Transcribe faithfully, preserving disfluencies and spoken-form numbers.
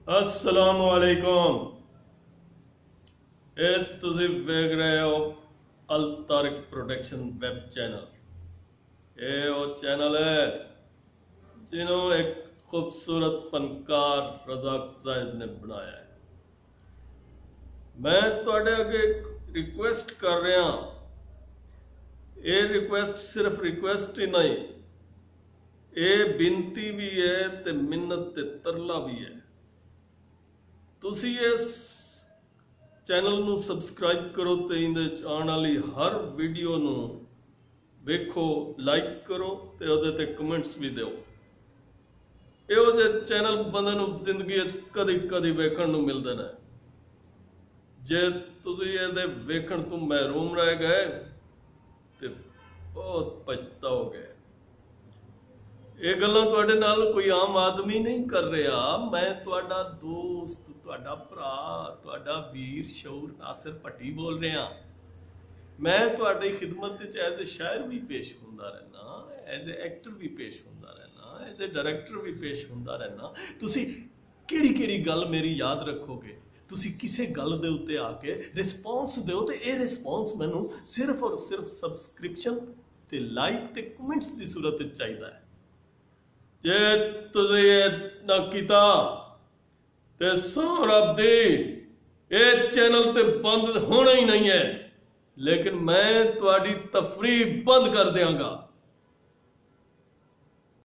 السلام علیکم۔ اے تسی ویکھ رہے ہو الطارق پروڈکشن ویب چینل۔ اے او چینل ہے جنہوں ایک خوبصورت فنکار رزاق زاہد نے بنایا ہے۔ میں تہاڈے اگے ایک ریکویسٹ کر رہا ہاں۔ اے ریکویسٹ صرف ریکویسٹ ہی نہیں، اے بنتی بھی ہے تے منت تے ترلا بھی ہے۔ تسی اس چینل نوں سبسکرائب کرو تے ایندے وچ آن والی ہر ویڈیو نوں ویکھو، لائک کرو تے اودے تے کمنٹس بھی دیو۔ ایہو جے چینل بندے نوں زندگی وچ کدی کدی ویکھن نوں ملدے نے۔ جے تسی ایندے ویکھن توں محروم رہ گئے تے بہت پچھتاؤ گے۔ اے گلاں تہاڈے نال کوئی عام آدمی نہیں کر رہا۔ میں تہاڈا دوست، تہاڈا بھرا، تہاڈا ویر شعور ناصر بھٹی بول رہا۔ میں تہاڈی خدمت وچ ایز اے شاعر بھی پیش ہوندا رہنا، ایز اے ایکٹر بھی پیش ہوندا رہنا، ایز اے ڈائریکٹر بھی پیش ہوندا رہنا۔ تسی کیڑی کیڑی گل میری یاد رکھو گے؟ تسی کسے گل دے اتے آ کے ریسپانس دیو تے اے ریسپانس مینوں صرف اور صرف سبسکرپشن تے لائک تے کمنٹس دی صورت وچ چاہیدا ہے۔ جے تسی اے نہ کیتا تے ساں رب دی اے چینل تے بند ہونا ہی نہیں ہے، لیکن میں تہاڈی تفریح بند کر دیاں گا۔